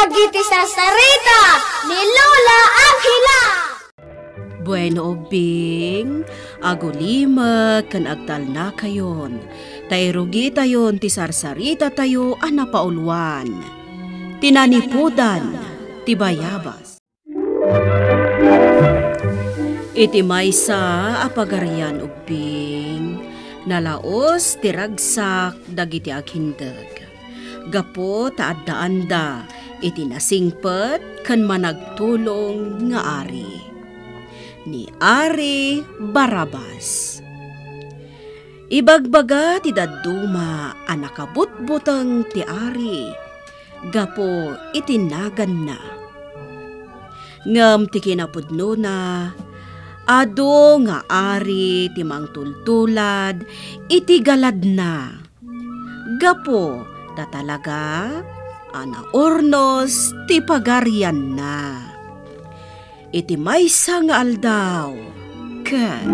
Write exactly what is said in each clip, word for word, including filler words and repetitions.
Dagiti sarsarita ni Lola Angela. Bueno, ubbing, agulimek ken agtalnakayon, ta irugitayon ti sarsaritatayo a napauluan, ti nanipudan ti bayabas. Iti maysa a pagarian, ubbing, nalaus ti ragsak dagiti agindeg, gapu ta addaanda iti nasingpet ken managtulong nga ari, ni Ari Barabas. Ibagbaga ti dadduma a nakabutbuteng ti ari gapu iti naganna. Ngem ti kinapudnona, adu nga ari ti mangtultulad iti galadna, gapu ta talaga a naurnos ti pagarianna. Iti maysa nga aldaw, ket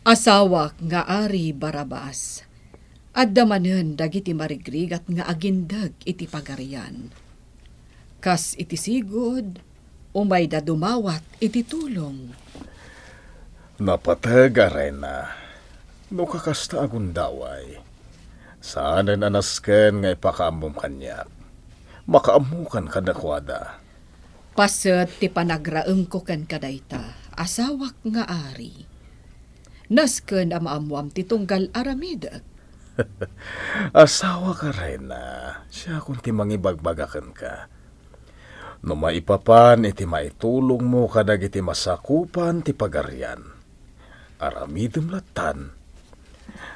Asawak nga Ari Barabas, adda manen dagiti marigrigat nga agindeg iti pagarian. Kas iti sigud, umayda dumawat iti tulong. Napateg a reyna, no kakasta a gundaway, saanen a nasken nga ipakaammom kaniak. Makaammokan kadakuada. Paset ti panagraemko kenka dayta, asawak nga ari. Nasken a maammoam ti tunggal aramidek. Asawak a reyna, siakon ti mangibagbaga kenka. No maipapan iti maitulongmo kadagiti masakupan ti pagarian, aramidem lattan.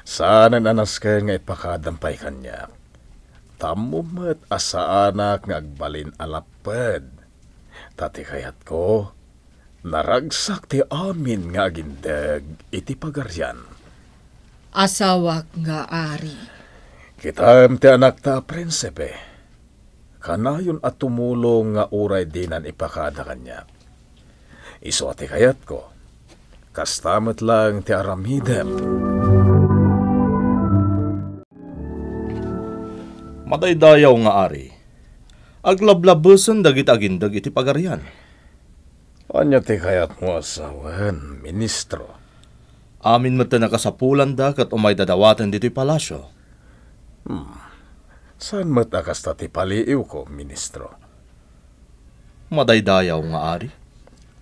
Saanen a nasken nga ipakadam pay kaniak. Ta ammom met a saanak nga agbalin a lapped. Ta ti kayatko, naragsak ti amin nga agindeg iti pagarian. Asawak nga ari. Kitaem ti anakta a prinsipe. Kanayon a tumulong nga uray dinan ipakada kaniak. Isu a ti kayatko, kasta met laeng ti aramidem. Madaydayaw nga ari, aglablabesen dagiti agindeg iti pagarian. Ania ti kayatmo a sawen, ministro? Amin met ti nakasapulanda ket umayda dawaten ditoy palasio. Hmm. Saan met a kasta ti paliiwko, ministro? Madaydayaw nga ari.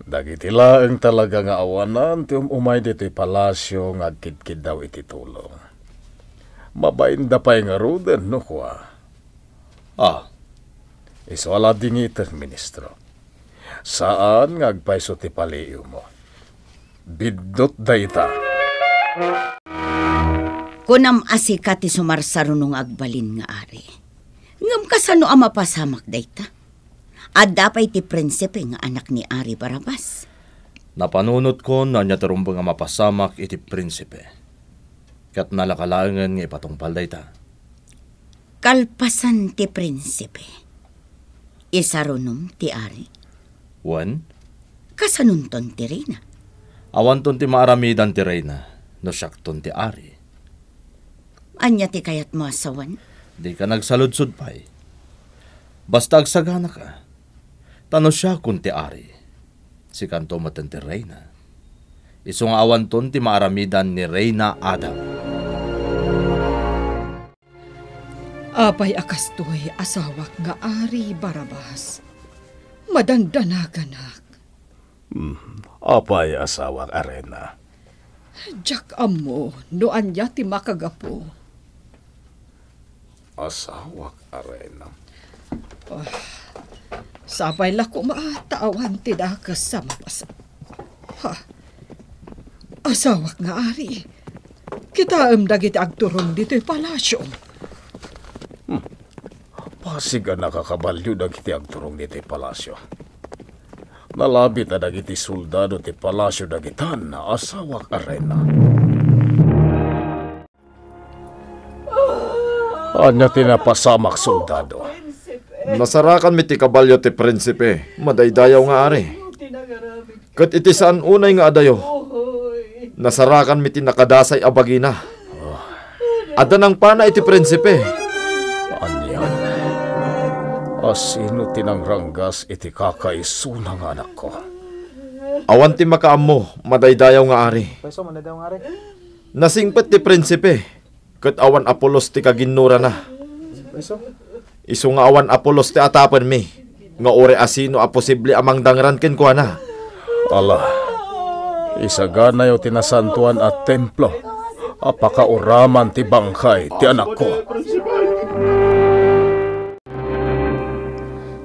Dagiti laeng talaga nga awanan ti um-umay ditoy palasio nga agkidkiddaw iti tulong. Mabainda pay ngaruden no kua. Ah. Isu a la dingitek, ministro. Saan nga agpayso ti paliiwmo. Biddut dayta. Kunam a sika ti sumarsaruno nga agbalin nga ari. Ngem kasano a mapasamak dayta? Adda pay ti prinsipe nga anak ni Ari Barabas. Napanunotkon no ania ti rumbeng a mapasamak iti prinsipe. Ket nalaka laengen nga ipatungpal dayta. Kalpasan ti prinsipe, isarunom ti ari? Wen? Kasanonton ti reyna? Awanton ti maaramidan ti reyna no siakton ti ari. Ania ti kayatmo a sawen? Dika nagsaludsod pay. Basta agsaganaka. Ta no siakon ti ari, sikanto met ti reyna. Isu nga awanton ti maaramidan ni Reyna Adam. Apay a kastoy, asawak nga Ari Barabas? Madandanaganak. Hmm, apay, asawak a reyna? Diak ammo no ania ti makagapu. Asawak a reyna. Ah, sapay la koma ta awan ti dakes a mapasa. Ha? Asawak nga ari, kitaem dagiti agturong ditoy palasio. Hmm. Pasig a nakakabalio dagiti agturong ditoy palasio. Nalabit a dagiti soldado ti palasio dagitan, asawak a reyna. Ania ti napasamak, soldado? Nasarakanmi ti kabalio ti prinsipe, madaydayaw nga ari. Ket iti saan unay nga adayo, nasarakanmi ti nakadasay a bagina. Adda nangpana iti prinsipe. Anian? Asino ti nangranggas iti kakaisuna nga anakko? Awan ti makaammo, madaydayaw nga ari. Pweso, madaydayaw nga ari. Nasingpet ti prinsipe, ket awan a pulos ti kaginnurana. Pweso. Isu nga awan a pulos ti atapenmi, nga uray asino a posible a mangdangran kenkuana. Ala, isaganayo ti nasantoan a templo a pakauraman ti bangkay ti anakko.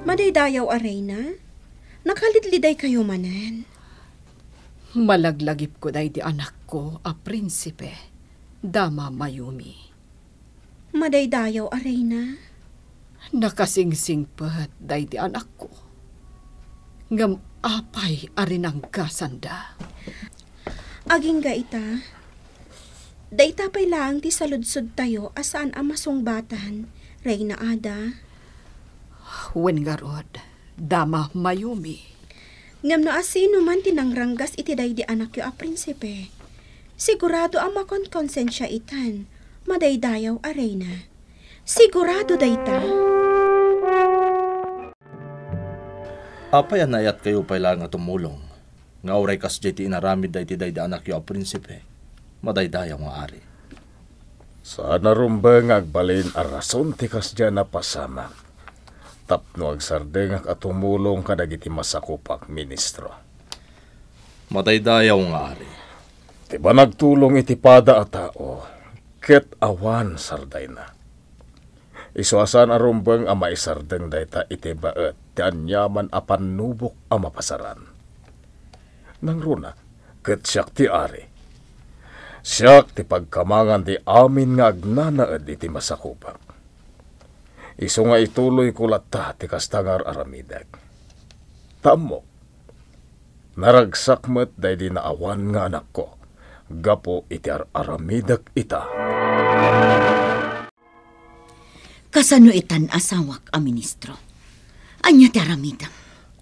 Madaydayaw a reyna, nakalidlidaykayo manen. Malaglagipko daydi anakko a prinsipe, Dama Mayumi. Madaydayaw a reyna. Nakasingsingpet daydi anakko. Ngem apay a rinanggasanda? Agingga ita, dayta pay laeng ti saludsodtayo a saan a masungbatan, Reyna Ada. Wen ngarud, Dama Mayumi. Ngem no asino man ti nangranggas iti daydi anakyo a prinsipe, sigurado a makonkonsensia itan, madaydayaw a reyna. Sigurado dayta. Apay a naayatkayo pay laeng a tumulong, nga uray kasdiay ti inaramid daydi daydi anakyo a prinsipe, madaydayaw nga ari? Saan a rumbeng nga agbalin a rason ti kasdiay a napasamak tapno agsardengak a tumulong kadagiti masakupak, ministro. Madaydayaw nga ari. Ti panagtulong iti pada a tao, ket awan sardayna. Isu a saan a rumbeng a maisardeng dayta iti baet ti aniaman a pannubok a mapasaran. Nangruna, ket siak ti ari. Siak ti pagkamangan ti amin nga agnanaed iti masakupak. Isu nga ituloyko latta ti kasta nga ar-aramidek. Ta ammok, naragsak met daydi naawan nga anakko gapu iti ar-aramidek ita. Kasano itan, asawak a ministro? Ania ti aramidem?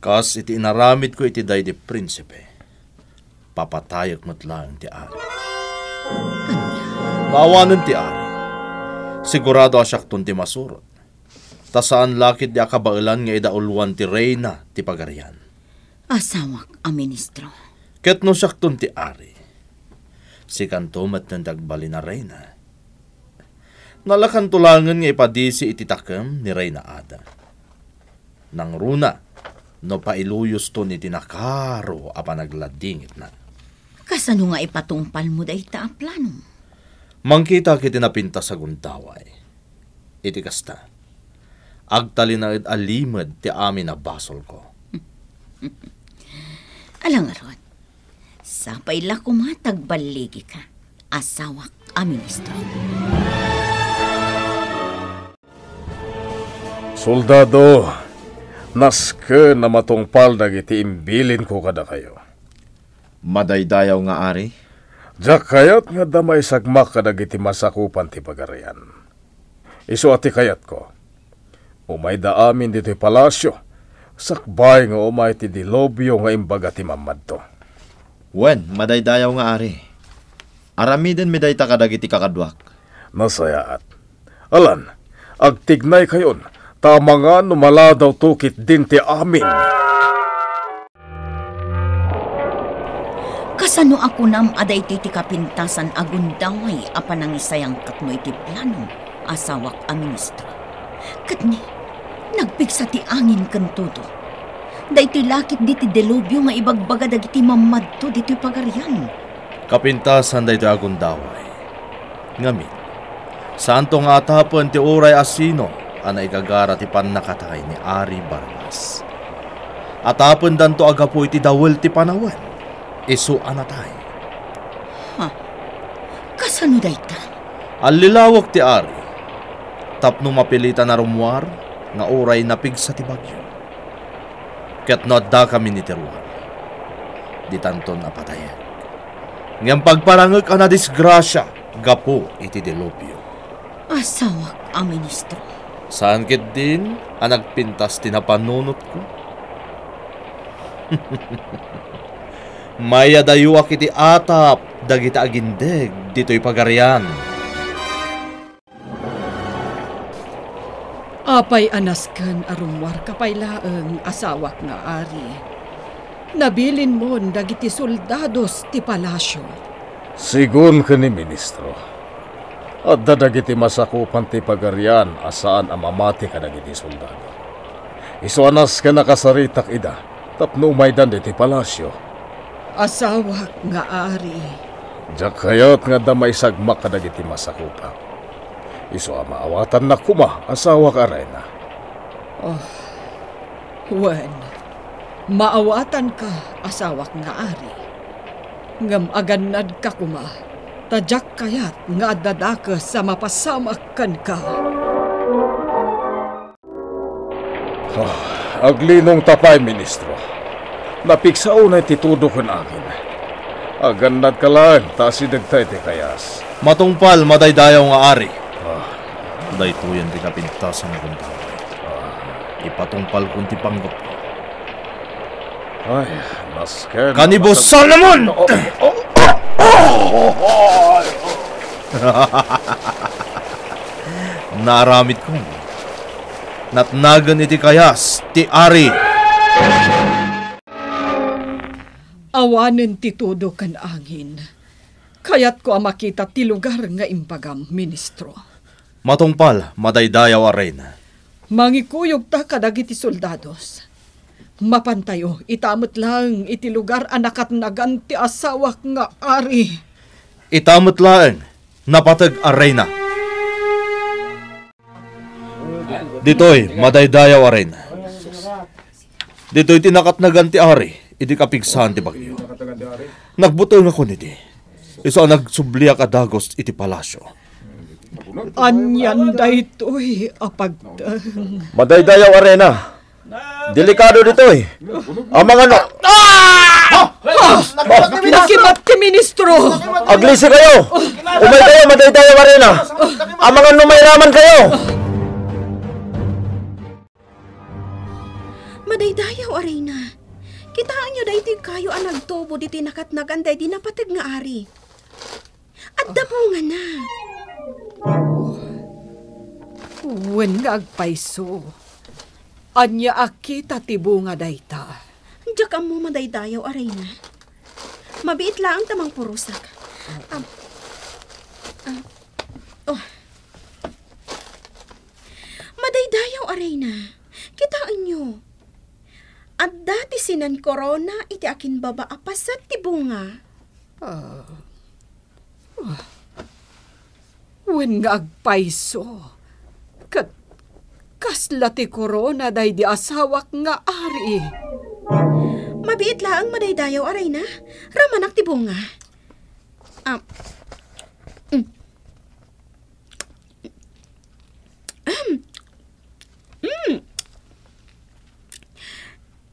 Kas iti inaramidko iti daydi prinsipe, papatayek met laeng ti ari. Ania? Maawanen ti ari. Sigurado a siakton ti masurot. Ta saan la ketdi a kabaelan nga idauluan ti reyna ti pagarian. Asawak a ministro. Ket no siakton ti ari, sikanto met ti agbalin a reyna. Nalakanto laengen nga ipadisi iti takem ni Reyna Ada. Nangruna, no pailuyoston iti nakaro a panagladingitna. Kasano nga ipatungpalmo dayta a planom? Mangkitak iti napintas a gundaway. Iti kasta, agtalinaed a limed ti amin a basolko. Ala ngarud, sapay la koma ta agballigika, asawak a ministro. Soldado, nasken a matungpal dagiti imbilinko kadakayo. Madaydayaw nga ari? Diak kayat nga adda maisagmak kadagiti masakupan ti pagarian. Isu a ti kayatko. Umayda amin ditoy palasio, sakbay nga umay ti dilubio nga imbaga ti mammadto. Wen, madaydayaw nga ari. Aramidenmi dayta kadagiti kakaduak. Nasayaat. Alan, agtignaykayon, ta amangan no maladawto ketdin ti amin. Kasano a kunam a daytoy ti kapintasan a gundaway a panangisayangkatmo iti planom, asawak a ministro? Ket ni, nagpigsa ti angin ken todo. Daytoy la ketdi ti dilubio nga ibagbaga dagiti mammadto ditoy pagarian. Kapintasan daytoy a gundaway. Ngamin, saanto nga atapen ti uray a sino a naigagara ti pannakatay ni Ari Barabas. Atapendanto a gapu iti dawel ti panawen, isu a natay. Ha? Kasano dayta? Allilawek ti ari, tapno mapilitan a rummuar nga uray napigsa ti bagyo. Ket no addakamin iti ruar, ditanton a patayek. Ngem pagparangek a nadisgrasia gapu iti dilubyo. Asawak a ministro. Saan ketdin a nagpintas ti napanunotko? Mayadayuak iti atap dagiti agindeg ditoy pagarian. Apay a nasken a rummuarka pay laeng, asawak nga ari? Nabilinmon dagiti soldados ti palasio. Sigun ken ni ministro, adda dagiti masakupan ti pagarian a saan a mamati kadagiti soldado. Isu a nasken a kasaritak ida tapno umaydan ditoy palasio. Asawak nga ari. Diak kayat nga adda maisagmak kadagiti masakupak. Isu a maawatannak koma, asawak a reyna. Oh, wen, maawatanka, asawak nga ari. Ngem agannadka koma, ta diak kayat nga adda dakes a mapasamak kenka. Ah, aglinongta pay, ministro. Napigsa unay ti tudo ken angin. Agannadka laeng ta asidegta iti kayas. Matungpal, madaydayaw nga ari. Ah. Daytoyen ti kapintasan a gundaway. Ah. Ipatungpalkon ti panggepko. Ay, nasken. Kanibo Solomon! Oh, oh, oh, oh, oh. Naaramidkon. Natnagen iti kayas ti ari. Awanen ti tudo ken angin. Kayatko a makita ti lugar nga imbagam, ministro. Matungpal, madaydayaw a reyna. Mangikuyogta kadagiti soldados. Mapantayo ita met laeng iti lugar a nakatnagan ti asawak nga ari. Ita met laeng, napateg a reyna. Ditoy, madaydayaw a reyna. Ditoy ti nakatnagan ti ari idi kapigsaan ti bagyo. Nagbutengakon idi. Isu a nagsubliak a dagus iti palasio. Anian daytoy a pagteng? Madaydayaw a reyna. Delikado ditoy. Amangan no... Ah! Nakibat ti ministro! Aglisi kayo! Umay kayo, madaydayaw a reyna! Amangan no mairaman kayo! Madaydayaw a reyna, kitaenyo daytoy kayo a nagtubo ditoy nakatnagan daydi napateg nga ari. Adda bungana. Wen nga agpayso. Ania a kita ti bunga dayta? Diak ammo, madaydayaw a reyna. Mabiit laeng ta mangpurosak. Am-, am-, oh. Madaydayaw a reyna, kitaenyo. Adda ti sinan korona iti akinbaba a paset ti bunga. Ah. Ah. Wen nga agpayso. Ket kasla ti korona daydi asawak nga ari? Mabiit laeng, madaydayaw a reyna. Ramanak ti bunga. Ah. Mm. Ahem. Mm.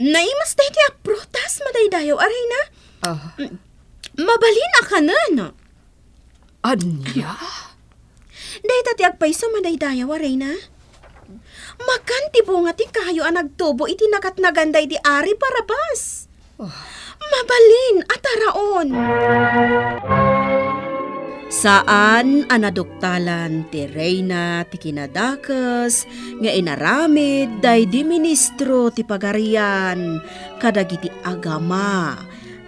Naimas daytoy a prutas, madaydayaw a reyna. Ah. Mm. Mabalin a kanen. Ania? Dayta ti agpayso, madaydayaw a reyna. Makan ti bunga ti kayo a nagtubo iti nakatnagan daydi Ari Barabas. Oh. Mabalin a taraon. Saan a naduktalan ti reyna ti kinadakes nga inaramid daydi ministro ti pagarian kadagiti agama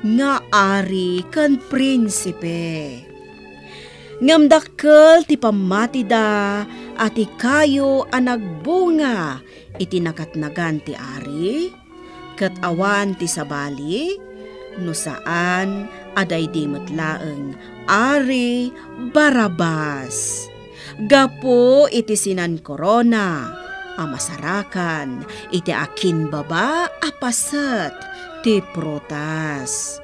nga ari ken prinsipe. Ngem dakkel ti pammatida a ti kayo a nagbunga iti nakatnagan ti ari, ket awan ti sabali, no saan a daydi met laeng Ari Barabas. Gapu iti sinan korona a masarakan iti akinbaba a paset ti prutas.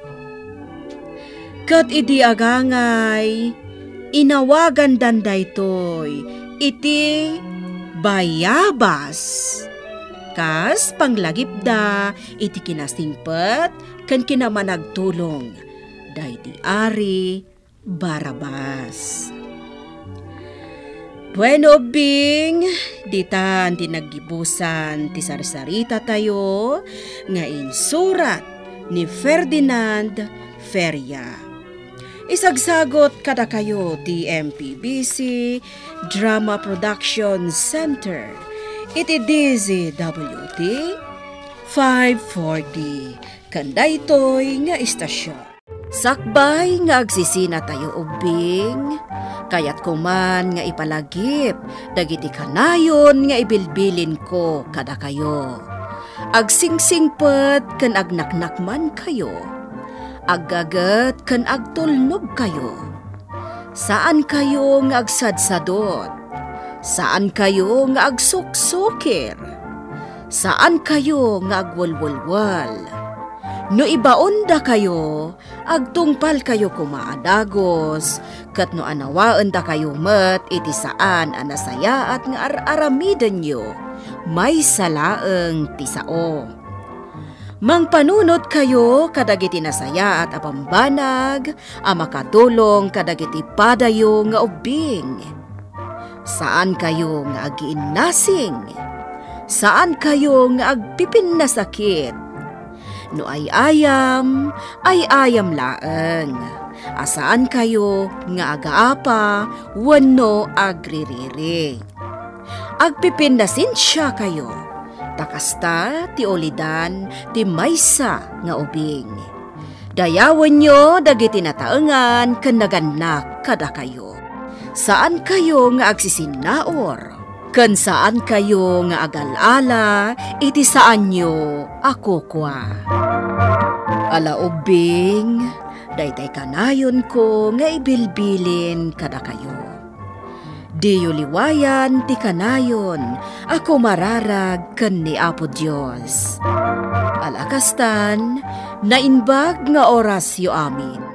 Ket idi agangay, inawagandan daytoy iti Bayabas, kas panglagipda iti kinasingpet ken kinamanagtulong daydi Ari Barabas. Bueno, Bing, ditan ti naggibusan ti sarsaritatayo nga insurat ni Ferdinand Feria. Isagsagot kadakayo ti M P B C Drama Production Center Iti D Z W T five forty, ken daytoy nga istasyon. Sakbay nga agsisinatayo ubbing, kayatko man nga ipalagip dagiti kanayon nga ibilbilinko kadakayo. Agsingsingpet ken agnaknakmankayo. Aggaget ken agtulnogkayo. Saankayo nga agsadsadot. Saankayo nga agsuksukir. Saankayo nga agwelwelwel. No ibaondakayo, agtungpalkayo koma a dagus, ket no anawaendakayo met iti saan a nasayaat nga ar-aramidenyo, maysa laeng ti sao. Mangpanunotkayo kadagiti nasayaat a bambanag a makatulong kadagiti padayo nga ubbing. Saankayo nga agiinnasing. Saankayo nga agpipinnasakit. No ay-ayam, ay-ayam laeng. A saankayo nga agaapa wenno agririri. Agpipinnasensiakayo, ta kasta ti ulidan ti maysa nga ubing. Dayawenyo dagiti nataengan ken nagannak kadakayo. Saankayo nga agsisinnaur, ken saankayo nga agal-ala iti saanyo a kukua. Ala ubbing, daytay kanayonko nga ibilbilin kadakayo. Diyo liwayan ti kanayon a kumararag ken ni Apo Dios. Ala kastan, naimbag nga orasyo amin.